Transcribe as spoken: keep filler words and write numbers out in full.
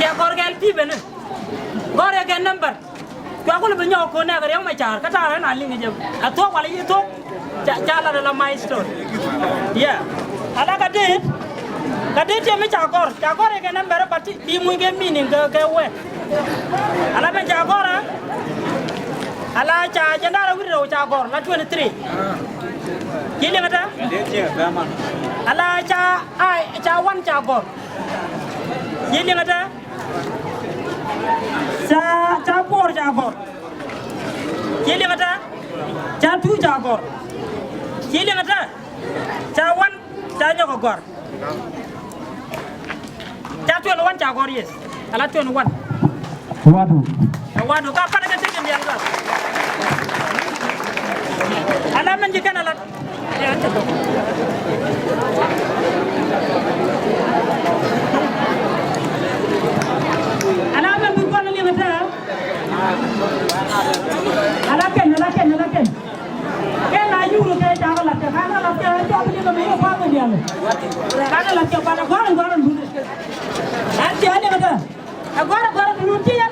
Cɛ gɔr kɛɛl pi̱i̱ ben ni. Gɔr yɛ kɛ number. Cua kul bi nyɔk ko̱n nɛɛk riɛk ma ca̱a̱r kä ta̱a̱ rɛn a liŋ jɛ. A thuɔ̱k wala yi thuɔ̱k. Ca, ca lat ala my story. Yeah. Ala ka dit. Ka dit tiɛ mi ca gɔr. Ca gɔr yɛ kɛ number, but bi muc kɛ meaning kɛ, kɛ word. Ala ben ca gɔr a. Ala ca jɛn da̱rɛ wi̱r rɛw ca gɔr la twenty three. Ci liŋ ɛ tɛ? Ala ca, ai, ca one ca gɔr. Ci liŋ ɛ tɛ? Ca, ca four ca gɔr. Ci liŋ ɛ tɛ? Ca two ca gɔr. Ci liŋ ɛ tɛ? Ca one ca nyɔk ɛ gɔr. Ca twenty one ca gɔr, yes. Ala twenty one. Wadu. Ɛ wadu ka pan kɛ tëk in dial gɔr. Ala min ji̱ kɛn ala. Ala min bi kɔn liŋ tɛ. Ala kɛn, ala kɛn, ala kɛn. Kɛn la yuru kɛ ca kɛ la kɛ, ka la kɛ, cɔk liŋ mɛ yɛ kɔn dial. Ka la kɛ, ba la gɔr, gɔr dun. An ti ale ka. A gɔr, gɔr dun ti yan.